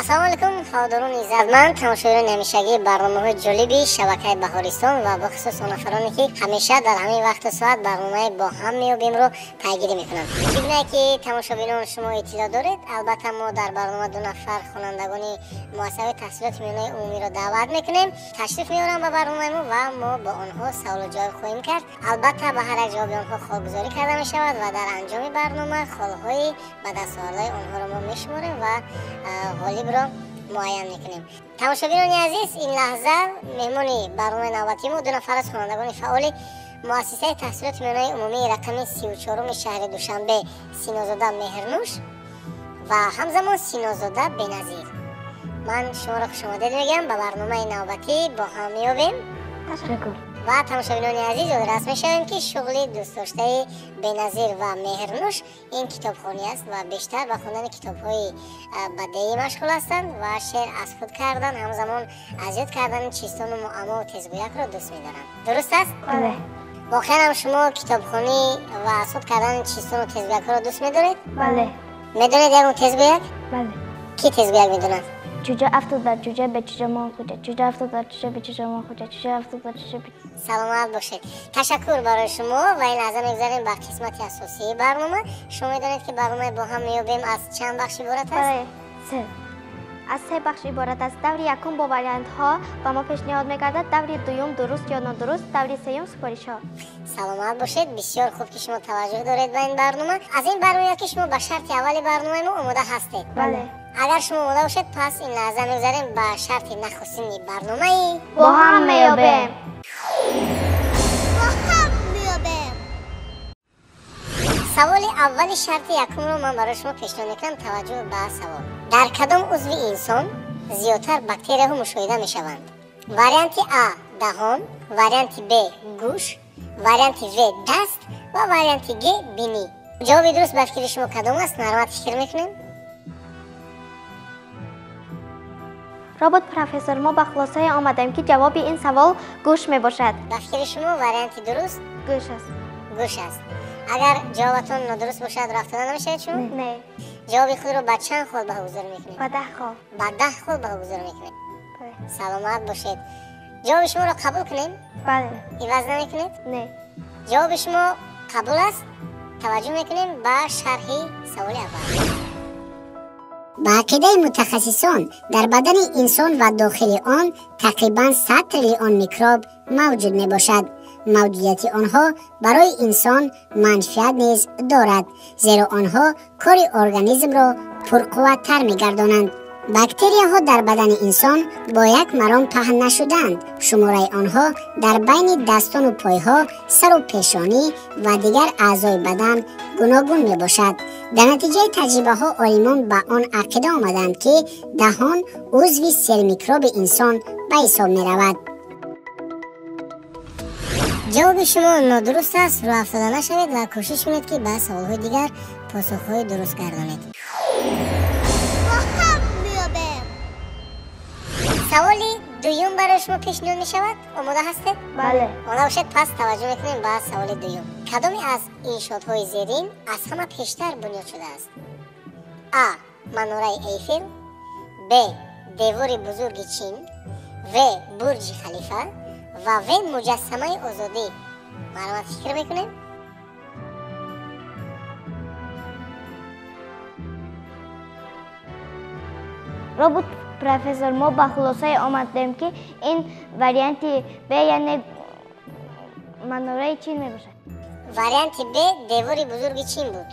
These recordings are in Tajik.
Ассалому алайкум, ҳаводорони иззатманд, тамошобинони ҳамешагии барномаҳои ҷолиби шабакаи Баҳористон ва бахусус он нафароне ки ҳамеша дар ҳамин вақту соат барномаи бо ҳам меёбемро пайгирӣ мекунанд. Чӣ гуна ки тамошобинон шумо иттилоъ доред, албатта мо дар барнома ду нафар хонандагони муассисаи таҳсилоти миёнаи умумиро даъват мекунем, ташриф меоранд ба барномаи мо ва мо бо онҳо саволу ҷавоб хоҳем кард. Албатта ба ҳар як ҷавоби онҳо холгузорӣ карда мешавад ва дар анҷоми барнома холҳои ба дастовардҳои онҳоро мо мешуморем ва ғолибро муайян мекунем. Тамошобинони азиз, ин лаҳза меҳмони барномаи навбатии мо ду нафар аз хонандагони фаъоли муассисаи таҳсилоти миёнаи умумии рақами 34-уми шаҳри Душанбе, Синозода Меҳрнӯш ва ҳамзамон Синозода Беназир. Ман шуморо хушомадед мегӯям ба барномаи навбатӣ бо ҳам меёбем. Ташаккур. Ва тамошобинони азиз, ёдрас мешавем ки шуғли дӯстдоштаи Беназир ва Меҳрнӯш ин китобхонӣ аст ва бештар ба хондани китобҳои бадеӣ машғул ҳастанд ва шеър аз худ кардан, ҳамзамон аз ёд кардани чистону муаммову тезгӯякро дӯст медоранд. Дуруст аст? Бале. Воқеан ҳам шумо китобхонӣ ва аз худ кардани чистону тезгӯякҳоро дӯст медоред? Бале. Медонед ягон тезгӯяк? Бале. Кӣ тезгӯяк медонад? Чӯҷа афтод бар чӯҷа, ба чӯҷа мон хуҷа. Чӯҷа афтод бар чӯҷа, ба чӯҷа мон хуҷа. Чӯҷа афтод бар чӯҷа. Саломат бошед. Ташаккур барои шумо ва ин лаҳза мегузарем ба қисмати асосии барнома. Шумо медонед ки барномаи бо ҳам меёбем аз чанд бахш иборат аст? Бале, се. Аз се бахш иборат аст. Даври якум бо вариантҳо ба мо пешниҳод мегардад, даври дуюм дуруст ё нодуруст, даври сеюм супоришҳо. Саломат бошед. Бисёр хуб ки шумо таваҷҷӯҳ доред ба ин барнома. Аз ин бармеояд ки шумо ба шарти аввали барномаи мо омода ҳастед. Бале. Агар шумо омода бошед, пас ин лаҳза мегузарем ба шарти нахустини барномаи бо ҳам меёбем. Бо ҳам меёбем. Саволи аввали шарти якумро ман барои шумо пешниҳод мекунам. Таваҷҷӯҳ ба савол. Дар кадом узви инсон зиёдтар бактерияҳо мушоҳида мешаванд? Варианти А даҳон, варианти Б гӯш, варианти В даст ва варианти Г бинӣ. Ҷавоби дуруст ба фикри шумо кадом аст? Марҳамат фикр мекунем. Робот профессор, мо ба хулосае омадем ки ҷавоби ин савол гӯш мебошад. Ба фикри шумо варианти дуруст гӯш аст. Гӯш аст. Агар ҷавобатон нодуруст бошад, рафтода намешавед шумо? Не. Ҷавоби худро ба чанд хол баҳогузорӣ мекунед? Ба 10 хол. Ба 10 хол баҳогузорӣ мекунед. Бале. Саломат бошед. Ҷавоби шуморо қабул кунем? Бале. Иваз намекунед? Не. Ҷавоби шумо қабул аст? Таваҷҷӯҳ мекунем ба шарҳи саволи аввал. Ба ақидаи мутахассисон, дар бадани инсон ва дохили он тақрибан 100 триллион микроб мавҷуд мебошад. Мавҷудияти онҳо барои инсон манфиат низ дорад, зеро онҳо кори организмро пурқувваттар мегардонанд. Бактерияҳо дар бадани инсон бо як маром паҳн нашуданд. Шумораи онҳо дар байни дастону пойҳо, сару пешонӣ ва дигар аъзои бадан гуногун мебошад. Дар натиҷаи таҷрибаҳо олимон ба он ақида омаданд, ки даҳон узви сермикроби инсон ба ҳисоб меравад. Ҷавоби шумо нодуруст аст. Рӯ афтода нашавед ва кӯшиш кунед ки ба саволҳои дигар посухҳои дуруст гардонед. Саволи дуюм барои шумо пешниҳод мешавад. Омода ҳастед? Бале. Омода бошед, пас таваҷҷӯҳ мекунем ба саволи дуюм. Кадоме аз иншоотҳои зерин аз ҳама пештар бунёд шудааст? А. Манораи Эйфел, Б. Девори бузурги Чин, В. Бурҷи Халифа ва В. Муҷассамаи озодӣ. Марҳамат фикр мекунем. Робот профессор, мо ба хулосае омадем ки ин варианти Б, яъне манораи Чин мебошад. Варианти Б девори бузурги Чин буд.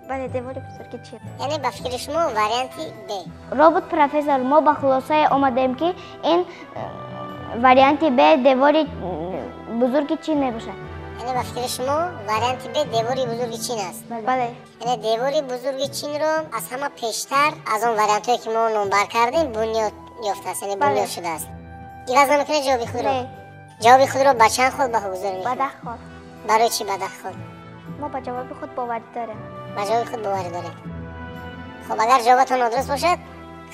Бале, девори бузурги Чин. Яъне ба фикри шумо варианти Б. Робот профессор, мо ба хулосае омадем ки ин варианти Б девори бузурги Чин мебошад. Яъне ба фикри шумо варианти Б девори бузурги Чин аст? Бале. Яъне девори бузурги Чинро аз ҳама пештар аз он вариантҳое ки мо номбар кардем бунёд ёфтааст, яъне бунёд шудааст. Иваз намекунед ҷавоби худро? Не. Ҷавоби худро ба чанд хол баҳогузорӣ мекунед? Ба 10 хол. Барои чӣ ба 10 хол? Мо ба ҷавоби худ боварӣ дорем. Ба ҷавоби худ боварӣ доред. Хуб, агар ҷавобатон нодуруст бошад,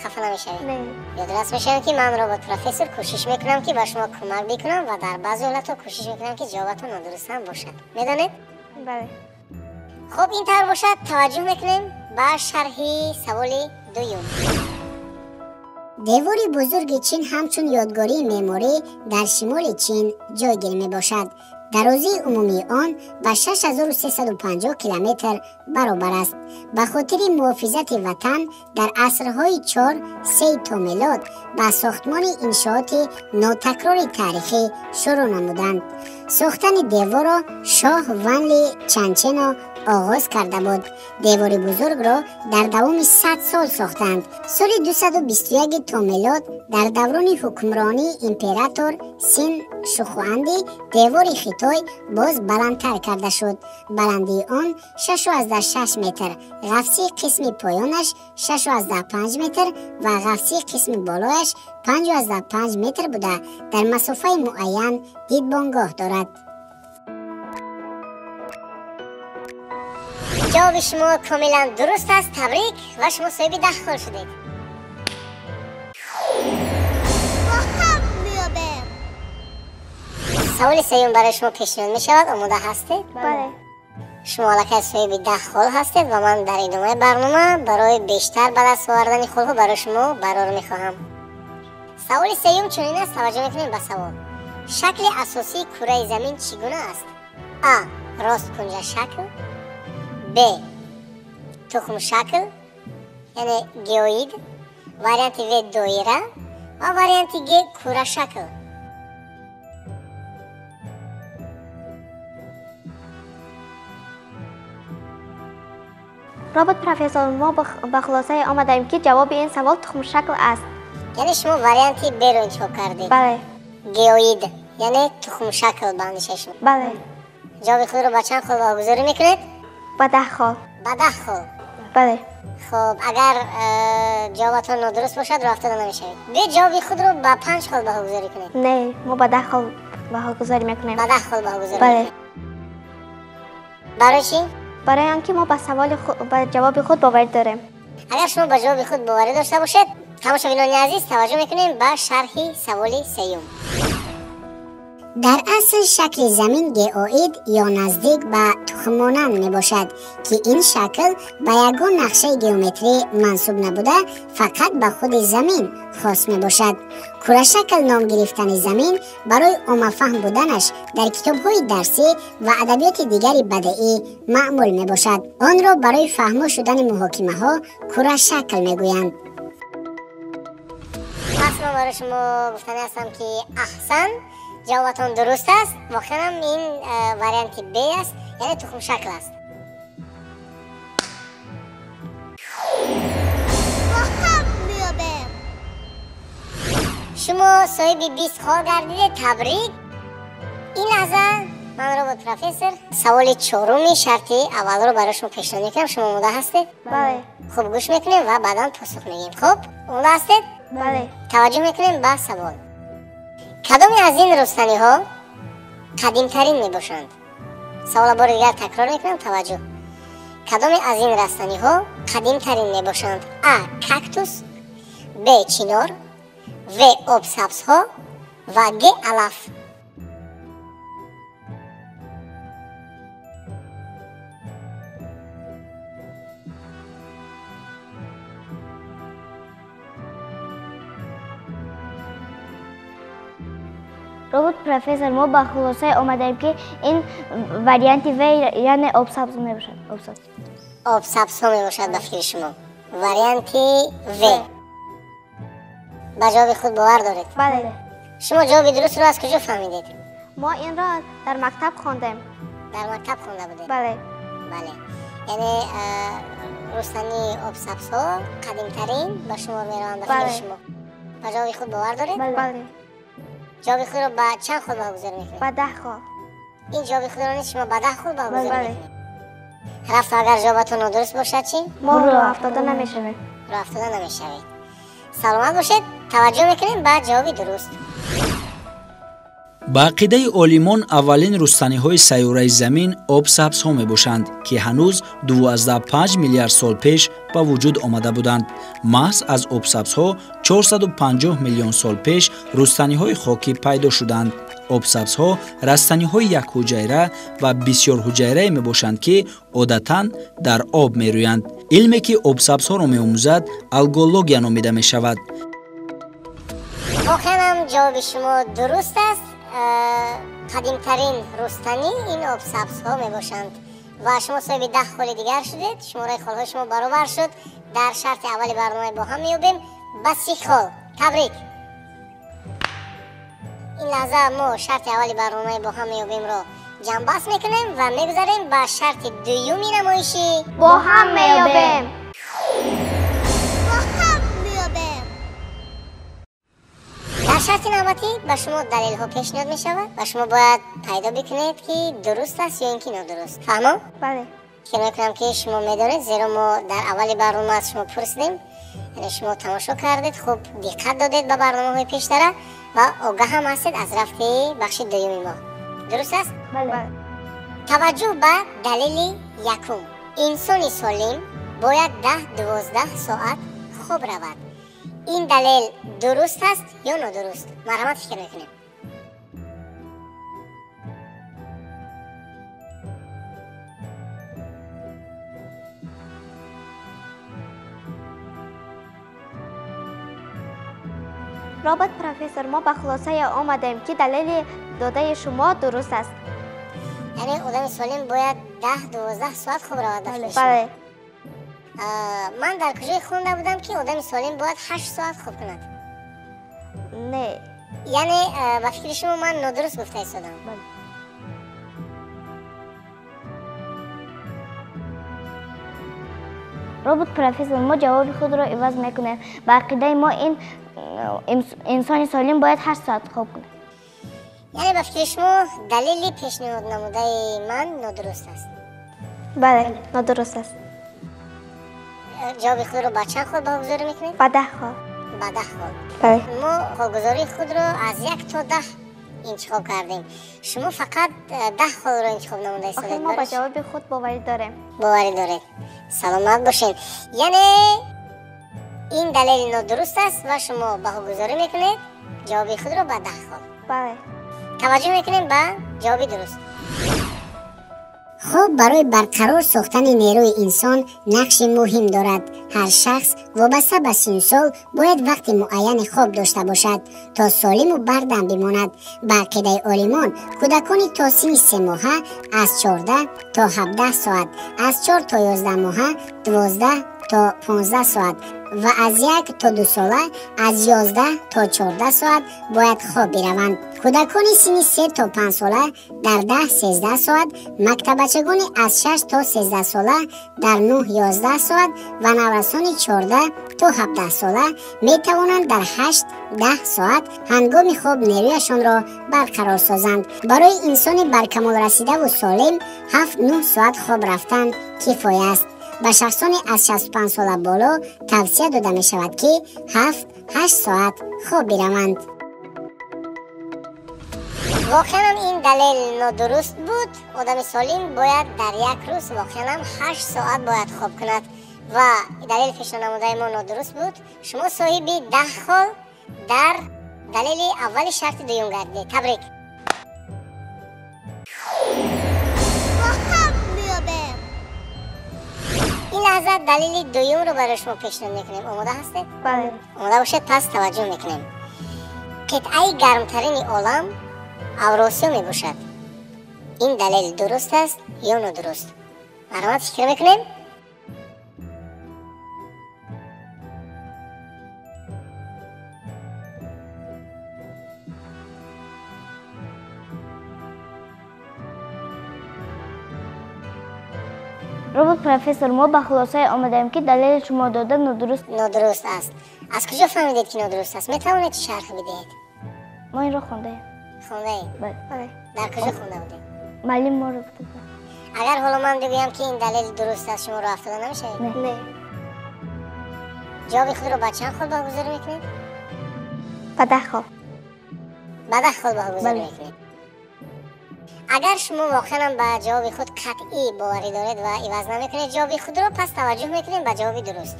хафа намешавед? Не. Ёдрас мешавем ки ман робот профессор кӯшиш мекунам ки ба шумо кӯмак бикунам ва дар баъзе ҳолатҳо кӯшиш мекунам ки ҷавобатон нодуруст ҳам бошад. Медонед? Бале. Хуб, ин тавр бошад, таваҷҷӯҳ мекунем ба шарҳи саволи дуюм. Девори бузурги Чин ҳамчун ёдгории меъморӣ дар шимоли Чин ҷойгир мебошад. Дарозии умумии он ба 6350 километр баробар аст. Ба хотири муҳофизати ватан дар асрҳои 4-3 то милод ба сохтмони иншооти нотакрори таърихӣ шурӯъ намуданд. Сохтани деворро шоҳ Ванли Чанчено оғоз карда буд. Девори бузургро дар давоми 100 сол сохтанд. Соли 221 то милод дар даврони ҳукмронии император Син Шухуанди девори Хитой боз баландтар карда шуд. Баландии он 6,6 метр, ғафсии қисми поёнаш 6,5 метр ва ғафсии қисми болояш 5,5 метр буда, дар масофаи муайян дидбонгоҳ дорад. ҷавоби шумо комилан дуруст аст. Табрик ва шумо соҳиби 10 хол шудед. Саволи сеюм барои шумо пешниҳод мешавад. Омода ҳастед? Бале. Шумо аллакай соҳиби 10 хол ҳастед ва ман дар идомаи барнома барои бештар ба даст овардани холҳо барои шумо барор мехоҳам. Саволи сеюм чунин аст. Таваҷҷӯҳ мекунем ба савол. Шакли асосии кураи замин чӣ гуна аст? А. Росткунҷашакл, Б. Тухмшакл, яъне геоид, варианти В доира ва варианти Г курашакл. Робот профессор, мо ба хулосае омадаем, ки ҷавоби ин савол тухмшакл аст. Яъне шумо варианти Б-ро интихоб кардед? Бале. Геоид, яъне тухмшакл ба андешаи шумо? Бале. Ҷавоби худро ба чанд хол баҳогузорӣ мекунед? Ба 10 хол. Ба 10 хол? Бале. Хуб, агар ҷавобатон нодуруст бошад, роҳ афтода намешавед. Биёед ҷавоби худро ба 5 хол баҳогузорӣ кунед. Не, мо ба 10 хол баҳогузорӣ мекунем. Ба 10 хол баҳогузорӣ? Бале. Барои чӣ? Барои он ки мо ба саволи ба ҷавоби худ боварӣ дорем. Агар шумо ба ҷавоби худ боварӣ дошта бошед, тамошобинони азиз, таваҷҷӯҳ мекунем ба шарҳи саволи сеюм. Дар асл шакли замин геоид ё наздик ба тухммонанд мебошад, ки ин шакл ба ягон нақшаи геометрӣ мансуб набуда, фақат ба худи замин хос мебошад. Курашакл ном гирифтани замин барои оммафаҳм буданаш дар китобҳои дарсӣ ва адабиёти дигари бадеӣ маъмул мебошад. Онро барои фаҳмо шудани муҳокимаҳо курашакл мегӯянд. Пас ман барои шумо гуфтанӣ ҳастам, ки аҳсан, ҷавобатон дуруст аст. Воқеан ин варианти Б аст, яъне тухмшакл аст. Шумо соҳиби 20 хол гардидед. Табрик. Ин лаҳза ман робот профессор саволи чоруми шарти аввалро барои шумо пешниҳод мекунам. Шумо омода ҳастед? Бале. Хуб, гӯш мекунем ва баъдан посух мегӯем. Хуб, омода ҳастед? Бале. Таваҷҷӯҳ мекунем ба савол. Кадоме аз ин рустаниҳо қадимтарин мебошанд? Савола бори дигар такрор мекунам, таваҷҷӯҳ. Кадоме аз ин растаниҳо қадимтарин мебошанд? А. Кактус, Б. Чинор, В. Обсабзҳо ва Г. Алаф. Робот профессор, мо ба хулосае омадаем, ки ин варианти В, яъне обсабз мебошад. Обсабз. Обсабзҳо мебошад ба фикри шумо. Варианти В. Ба ҷавоби худ бовар доред? Бале. Шумо ҷавоби дурустро аз куҷо фаҳмидед? Мо инро дар мактаб хондем. Дар мактаб хонда будед? Бале. Бале. Яъне рустании обсабзҳо қадимтарин ба шумор мераванд ба фикри шумо. Ба ҷавоби худ бовар доред? Бале. Ҷавоби худро ба чанд хол баҳогузорӣ мекунед? Ба 10 хол. Ин ҷавоби худро низ шумо ба 10 хол баҳогузорӣ мекунед? Рафто агар ҷавобатон нодуруст бошад чӣ? Мо роҳ афтода намешавем. Роҳ афтода намешавед. Саломат бошед. Таваҷҷӯҳ мекунем ба ҷавоби дуруст. Ба ақидаи олимон, аввалин рустаниҳои сайёраи замин обсабзҳо мебошанд, ки ҳанӯз 2,5 миллиард сол пеш ба вуҷуд омада буданд. Маҳз аз обсабзҳо 450 миллион сол пеш рустаниҳои хокӣ пайдо шуданд. Обсабзҳо растаниҳои якҳуҷайра ва бисёрҳуҷайрае мебошанд, ки одатан дар об мерӯянд. Илме, ки обсабзҳоро меомӯзад, алгология номида мешавад. Воқеан ҳам ҷавоби шумо дуруст аст. Қадимтарин рустанӣ ин обсабзҳо мебошанд ва шумо соҳиби 10 холи дигар шудед. Шумораи холҳои шумо баробар шуд. Дар шарти аввали барномаи бо ҳам меёбем ба 30 хол. Табрик! Ин лаҳза мо шарти аввали барномаи бо ҳам меёбемро ҷамъбаст мекунем ва мегузарем ба шарти дуюми намоишӣ бо ҳам меёбем. Дар шарти навбатӣ ба шумо далелҳо пешниҳод мешавад ва шумо бояд пайдо бикунед, ки дуруст аст ё ин ки нодуруст. Фаҳмо? Бале. Фикр мекунам, ки шумо медонед, зеро мо дар аввали барнома аз шумо пурсидем, яъне шумо тамошо кардед, хуб диққат додед ба барномаҳои пештара ва огаҳ ҳам ҳастед аз рафти бахши дуюми мо. Дуруст аст? Бале. Таваҷҷӯҳ ба далели якум. Инсони солим бояд 10-12 соат хоб равад. Ин далел дуруст аст ё нодуруст? Марҳамат, фикр мекунем. Робот профессор, мо ба хулосае омадем, ки далели додаи шумо дуруст аст. Яъне одами солим бояд 10-12 соат хоб равад? Бале. Ман дар куҷое хонда будам, ки одами солим бояд 8 соат хоб кунад? Не. Яъне ба фикри шумо ман нодуруст гуфта истодам? Бале. Робот профессор, мо ҷавоби худро иваз мекунем. Ба ақидаи мо ин инсони солим бояд 8 соат хоб кунад. Яъне ба фикри шумо далели пешниҳод намудаи ман нодуруст аст? Бале, нодуруст аст. Ҷавоби худро ба чанд хол баҳогузорӣ мекунед? Ба 10 хол. Ба 10 хол. Бале. Мо холгузории худро аз 1 то 10 интихоб кардем. Шумо фақат 10 холро интихоб намуда истодед. Охир мо ба ҷавоби худ боварӣ дорем. Боварӣ доред. Саломат бошед. Яъне ин далел нодуруст аст ва шумо баҳогузорӣ мекунед ҷавоби худро ба 10 хол. Бале. Таваҷҷӯҳ мекунем ба ҷавоби дуруст. Хоб барои барқарор сохтани нерӯи инсон нақши муҳим дорад. Ҳар шахс вобаста ба синну сол бояд вақти муайяни хоб дошта бошад, то солиму бардам бимонад. Ба ақидаи олимон, кӯдакони то синни 3 моҳа аз 14 то 17 соат, аз 4 то 11 моҳа 12 то 15 соат ва аз 1 то 2 сола аз 11 то 14 соат бояд хоб бираванд. Кӯдакони синни 3 то 5 сола дар 10-13 соат, мактабачагони аз 6 то 13 сола дар 9-11 соат ва наврасони 14 то 17 сола метавонанд дар 8-10 соат ҳангоми хоб нерӯяшонро барқарор созанд. Барои инсони баркамол расидаву солим 7-9 соат хоб рафтан кифоя аст. Ба шахсони аз 65 сола боло тавсия дода мешавад, ки 7-8 соат хоб бираванд. Воқеан ин далел нодуруст буд. Одами солим бояд дар як рӯз воқеан 8 соат бояд хоб кунад ва далели пешниҳод намудаи мо нодуруст буд. Шумо соҳиби 10 хол дар далели аввали шарти дуюм гардидед. Табрик! Ин лаҳза далели дуюмро барои шумо пешниҳод мекунем. Омода ҳастед? Бале. Омода бошед, пас таваҷҷӯҳ мекунем. Қитъаи гармтарини олам Авросиё мебошад. Ин далел дуруст аст ё нодуруст? Марҳамат, фикр мекунем. Робот профессор, мо ба хулосае омадаем, ки далели шумо дода нодуруст. Нодуруст аст. Аз куҷо фаҳмидед, ки нодуруст аст? Метавонед шарҳ бидиҳед? Мо инро хондаем. Хондаед? Бале. Дар куҷо хонда будед? Муаллим моро гуфта буд. Агар ҳоло ман бигӯям, ки ин далел дуруст аст, шумо роҳ афтода намешавед? Не. Ҷавоби худро ба чанд хол баҳогузорӣ мекунед? Ба 10 хол. Ба 10 хол баҳогузорӣ мекунед. Агар шумо воқеан ба ҷавоби худ қатъӣ боварӣ доред ва иваз намекунед ҷавоби худро, пас таваҷҷӯҳ мекунем ба ҷавоби дуруст.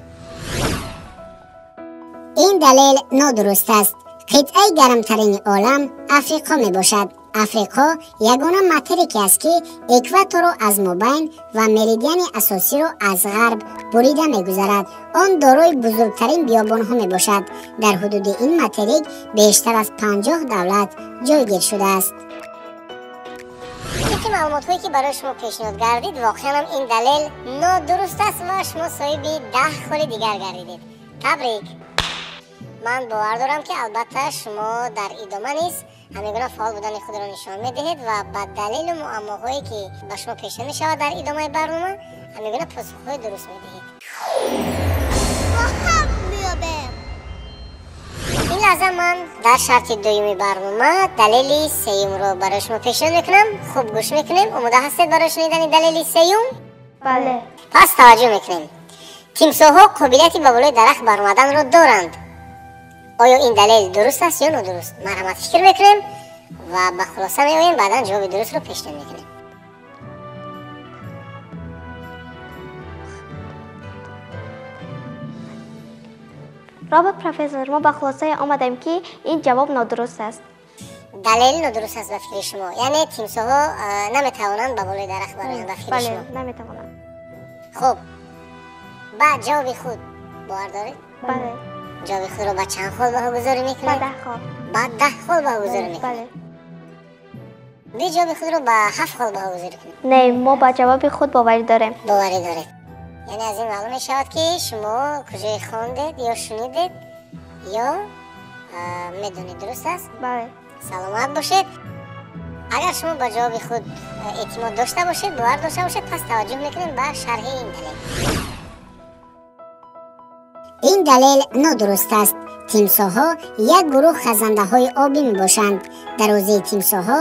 Ин далел нодуруст аст. Қитъаи гармтарини олам Африқо мебошад. Африқо ягона материке аст, ки экваторро аз мобайн ва меридиани асосиро аз ғарб бурида мегузарад. Он дорои бузургтарин биёбонҳо мебошад. Дар ҳудуди ин материк бештар аз 50 давлат ҷойгир шудааст. Тибқи маълумотҳое, ки барои шумо пешниҳод гардид, воқеан ин далел нодуруст аст ва шумо соҳиби 10 холи дигар гардидед. Табрик! Ман бовар дорам, ки албатта шумо дар идома низ ҳамин гуна фаъол будани худро нишон медиҳед ва ба далелу муаммоҳое, ки ба шумо пешниҳод мешавад дар идомаи барнома, ҳамин гуна посухҳои дуруст медиҳед. Бо ҳам меёбем. Ин лаҳза ман дар шарти дуюми барнома далели сеюмро барои шумо пешниҳод мекунам. Хуб гӯш мекунем. Омода ҳастед барои шунидани далели сеюм? Бале. Пас таваҷҷӯҳ мекунем. Тимсоҳҳо қобилияти ба болои дарахт баромаданро доранд. Оё ин далел дуруст аст ё нодуруст? Марҳамат, фикр мекунем ва ба хулоса меоем, баъдан ҷавоби дурустро пешниҳод мекунем. Робот профессор, мо ба хулосае омадем, ки ин ҷавоб нодуруст аст. Далел нодуруст аст ба фикри шумо, яъне тимсоҳҳо наметавонанд ба болои дарахт бароянд ба фикри Бале, шумо? Наметавонанд. Хуб, ба ҷавоби худ бовар доред? Бале. Ҷавоби худро ба чанд хол баҳогузорӣ Ба мекунед? 10 хол. Ба 10 хол баҳогузорӣ мекунед? Бале. Би ҷавоби худро ба 7 хол баҳогузорӣ кунед. Не, мо ба ҷавоби худ боварӣ дорем. Боварӣ доред, яъне аз ин маълум мешавад, ки шумо куҷое хондед ё шунидед ё медонед, дуруст аст? Бале. Саломат бошед. Агар шумо ба ҷавоби худ эътимод дошта бошед, бовар дошта бошед, пас таваҷҷӯҳ мекунем ба шарҳи ин далел. Ин далел нодуруст аст. Тимсоҳҳо як гурӯҳ хазандаҳои обӣ мебошанд. Дарозии тимсоҳҳо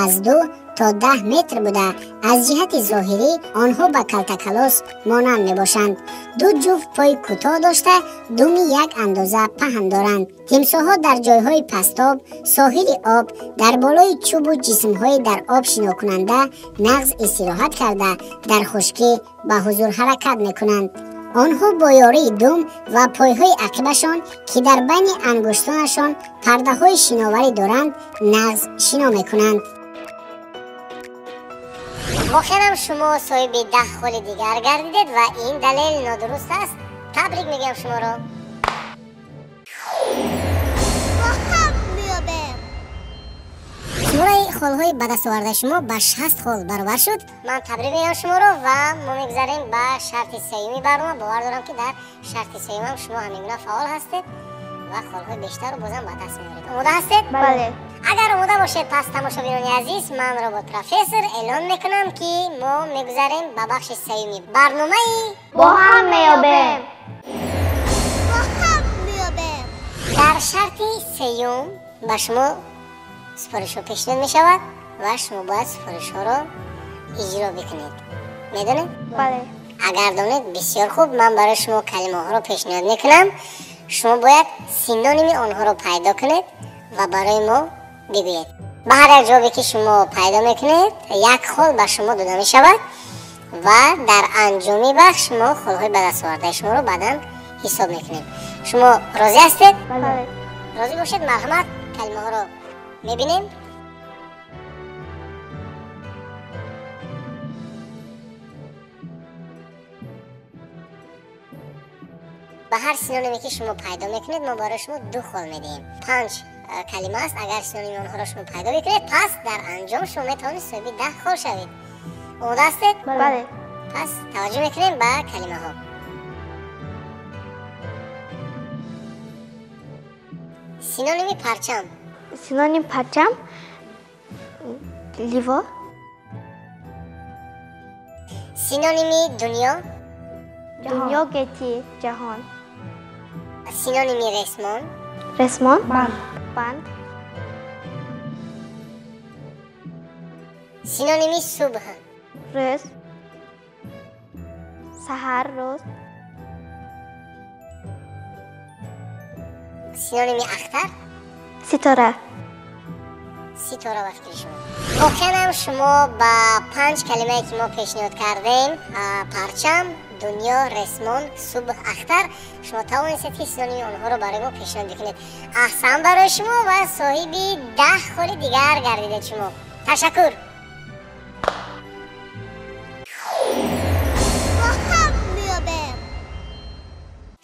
аз 2 то 10 метр буда, аз ҷиҳати зоҳирӣ онҳо ба калтакалос монанд мебошанд. Ду ҷуфт пои кӯтоҳ дошта, думи як андоза паҳн доранд. Тимсоҳҳо дар ҷойҳои пастоб, соҳили об, дар болои чӯбу ҷисмҳои дар об шинокунанда нағз истироҳат карда, дар хушкӣ ба ҳузур ҳаракат мекунанд. Онҳо бо ёрии дум ва пойҳои ақибашон, ки дар байни ангуштонашон пардаҳои шиноварӣ доранд, нағз шино мекунанд. Воқеанам шумо соҳиби 10 холи дигар гардидед ва ин далел нодуруст аст. Табрик мегӯям шуморо. Бо ҳам меёбем. Шумораи холҳои ба даст овардаи шумо ба 60 хол баробар шуд. Ман табрик мегӯям шуморо ва мо мегузарем ба шарти сеюми барнома. Бовар дорам, ки дар шарти сеюмам шумо ҳамин гуна фаъол ҳастед ва холҳои бештарро бозам ба даст меоред. Омода ҳастед? Бале. Агар омода бошед, пас тамошобинони азиз, ман робот профессор эълон мекунам, ки мо мегузарем ба бахши сеюми барномаи Бо ҳам меёбем. Бо ҳам меёбем. Дар шарти сеюм ба шумо супоришҳо пешниҳод мешавад ва шумо бояд супоришҳоро иҷро бикунед. Медонед? Бале. Агар донед, бисёр хуб. Ман барои шумо калимаҳоро пешниҳод мекунам, шумо бояд синоними онҳоро пайдо кунед ва барои мо бигӯед. Ба ҳар як ҷавобе, ки шумо пайдо мекунед, як хол ба шумо дода мешавад ва дар анҷоми бахш мо холҳои ба даст овардаи шуморо баъдан ҳисоб мекунем. Шумо розӣ ҳастед? Бале. Розӣ бошед, марҳамат, калимаҳоро мебинем. Ба ҳар синониме, ки шумо пайдо мекунед, мо барои шумо 2 хол медиҳем. Панҷ калима аст. Агар синоними онҳоро шумо пайдо мекунед, пас дар анҷом шумо метавонед соҳиби 10 хол шавед. Омода ҳастед? Бале. Пас таваҷҷӯҳ мекунем ба калимаҳо. Синоними парчам. Синоним парчам ливо. Синоними дунё. Дунё, гетӣ, ҷаҳон. Синоними ресмон. Ресмон, банд. Синоними субҳ. Рӯз, саҳар, рӯз. Синоними ахтар. Ситора. Ситора ба фикри шумо. Воқеанам шумо ба панҷ калимае, ки мо пешниҳод кардем, парчам, дунё, ресмон, субҳ, ахтар. Шумо тавонистед ки синоними онҳоро барои мо пешниҳод бикунед. Аҳсан барои шумо ва соҳиби 10 холи дигар гардидед шумо. Ташаккур.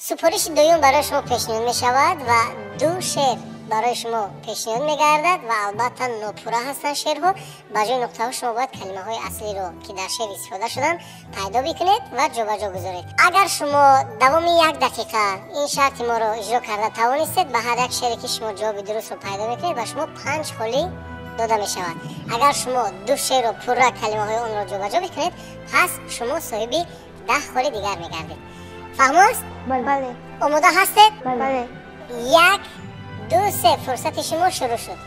Супориши дуюм барои шумо пешниҳод мешавад ва 2 шеър барои шумо пешниҳод мегардад ва албатта нопурра ҳастанд шеърҳо. Ба ҷои нуқтаҳо шумо бояд калимаҳои аслиро, ки дар шеър истифода шуданд, пайдо бикунед ва ҷобаҷо гузоред. Агар шумо давоми 1 дақиқа ин шарти моро иҷро карда тавонистед, ба ҳар як шеъре ки шумо ҷавоби дурустро пайдо мекунед, ба шумо 5 холӣ дода мешавад. Агар шумо 2 шеърро пурра калимаҳои онро ҷобаҷо бикунед, пас шумо соҳиби 10 холи дигар мегардед. Фаҳмо аст? Бале. Омода ҳастед? Бале. 1, 2, 3, фурсати шумо шурӯъ шуд.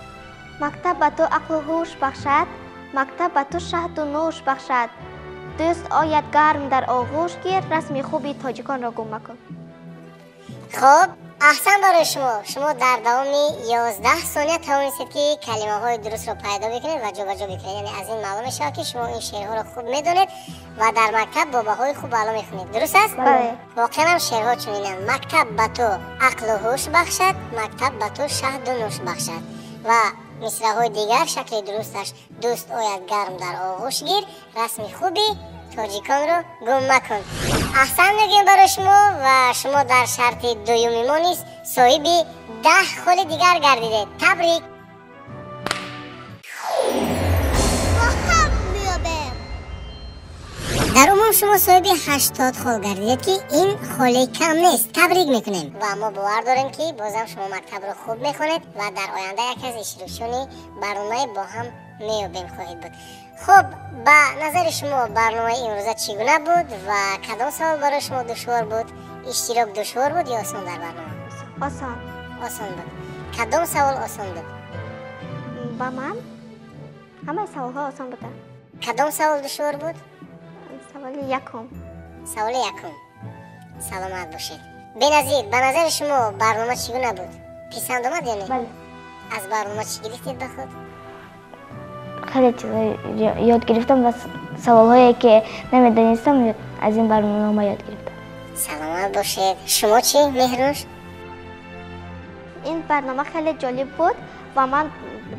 Мактаб ба ту ақлу ҳуш бахшад, мактаб ба ту шаҳду нӯш бахшад. Дӯст ояд гарм дар оғӯш гир, расми хуби тоҷиконро гум макун. Хуб, аҳсан барои шумо. Шумо дар давоми 11 сония тавонистед ки калимаҳои дурустро пайдо бикунед ва ҷобаҷо бикунед. Яъне аз ин маълум мешавад ки шумо ин шеърҳоро хуб медонед ва дар мактаб бо баҳои хуб аъло мехонед. Дуруст аст? Бале. Воқеан ҳам шеърҳо чунинанд: мактаб ба ту ақлу ҳуш бахшад, мактаб ба ту шаҳду нӯш бахшад. Ва мисраҳои дигар шакли дурусташ: дӯст ояд гарм дар оғӯш гир, расми хуби тоҷиконро гум макун. Аҳсан мегӯем барои шумо ва шумо дар шарти дуюми мо низ соҳиби 10 холи дигар гардидед. Табрик. Дар умум шумо соҳиби 80 хол гардидед, ки ин холи кам нест. Табрик мекунем ва мо бовар дорем, ки бозам шумо мактабро хуб мехонед ва дар оянда яке аз иштирокчиёни барномаи бо ҳам меёбем хоҳед буд. Хуб, ба назари шумо барномаи имрӯза чӣ гуна буд ва кадом савол барои шумо душвор буд? Иштирок душвор буд ё осон дар барнома? Осон. Осон буд. Кадом савол осон буд? Ба ман ҳамаи саволҳо осон буданд. Кадом савол душвор буд? Саволи якум. Саволи якум. Саломат бошед. Беназир, ба назари шумо барнома чӣ гуна буд? Писанд омад ё не? Бале. Аз барнома чӣ гирифтед ба худ? Хеле чизҳо ёд гирифтам ва саволҳое ки намедонистам аз ин барнома ёд гирифтам. Саломат бошед. Шумо чӣ, Меҳрнӯш? Ин барнома хеле ҷолиб буд ва ман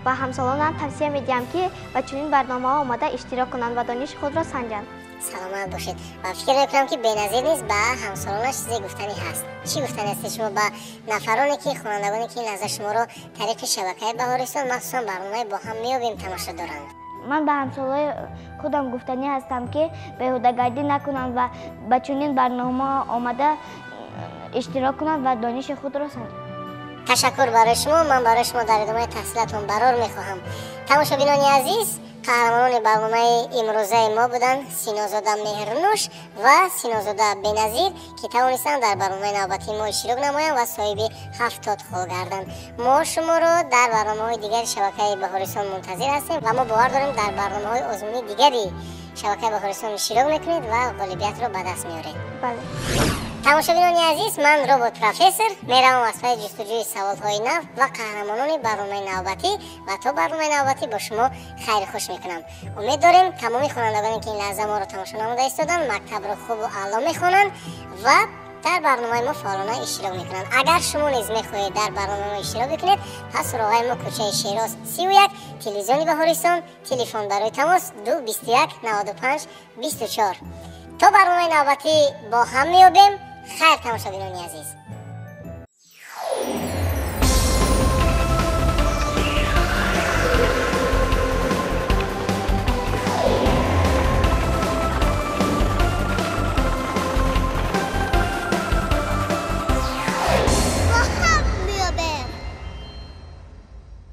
ба ҳамсолонам тавсия медиҳам, ки ба чунин барномаҳо омада иштирок кунанд ва дониши худро санҷанд. Саломат бошед. Ва фикр мекунам, ки Беназир низ ба ҳамсолонаш чизе гуфтанӣ ҳаст. Чӣ гуфтанӣ ҳастед шумо ба нафароне ки хонандагоне ки ин лаҳза шуморо тариқи шабакаи Баҳористон, махсусан барномаи бо ҳам меёбем, тамошо доранд? Ман ба ҳамсолои худам гуфтанӣ ҳастам, ки беҳудагардӣ накунанд ва ба чунин барнома омада иштирок кунанд ва дониши худро санҷанд. Ташаккур барои шумо. Ман барои шумо дар идомаи таҳсилатон барор мехоҳам. Тамошобинони азиз, қаҳрамонони барномаи имрӯзаи мо буданд Синозода Меҳрнӯш ва Синозода Беназир, ки тавонистанд дар барномаи навбатии мо иштирок намоянд ва соҳиби 70 хол гарданд. Мо шуморо дар барномаҳои дигари шабакаи Баҳористон мунтазир ҳастем ва мо бовар дорем дар барномаҳои озмунии дигари шабакаи Баҳористон иштирок мекунед ва ғолибиятро ба даст меоред. Бале. Тамошобинони азиз, ман робот профессор меравам аз пайи ҷустуҷӯи саволҳои нав ва қаҳрамонони барномаи навбатӣ ва то барномаи навбатӣ бо шумо хайру хуш мекунам. Умед дорем тамоми хонандагоне ки ин лаҳза моро тамошо намуда истоданд, мактабро хубу аъло мехонанд ва дар барномаи мо фаъолона иштирок мекунанд. Агар шумо низ мехоҳед дар барномаи мо иштирок бикунед, пас суроғаи мо кӯчаи Шероз 31, телевизиони Баҳористон, телефон барои тамос 2 21 95 24. То барномаи навбатӣ бо ҳам меёбем. Хайр, тамошобинони азиз.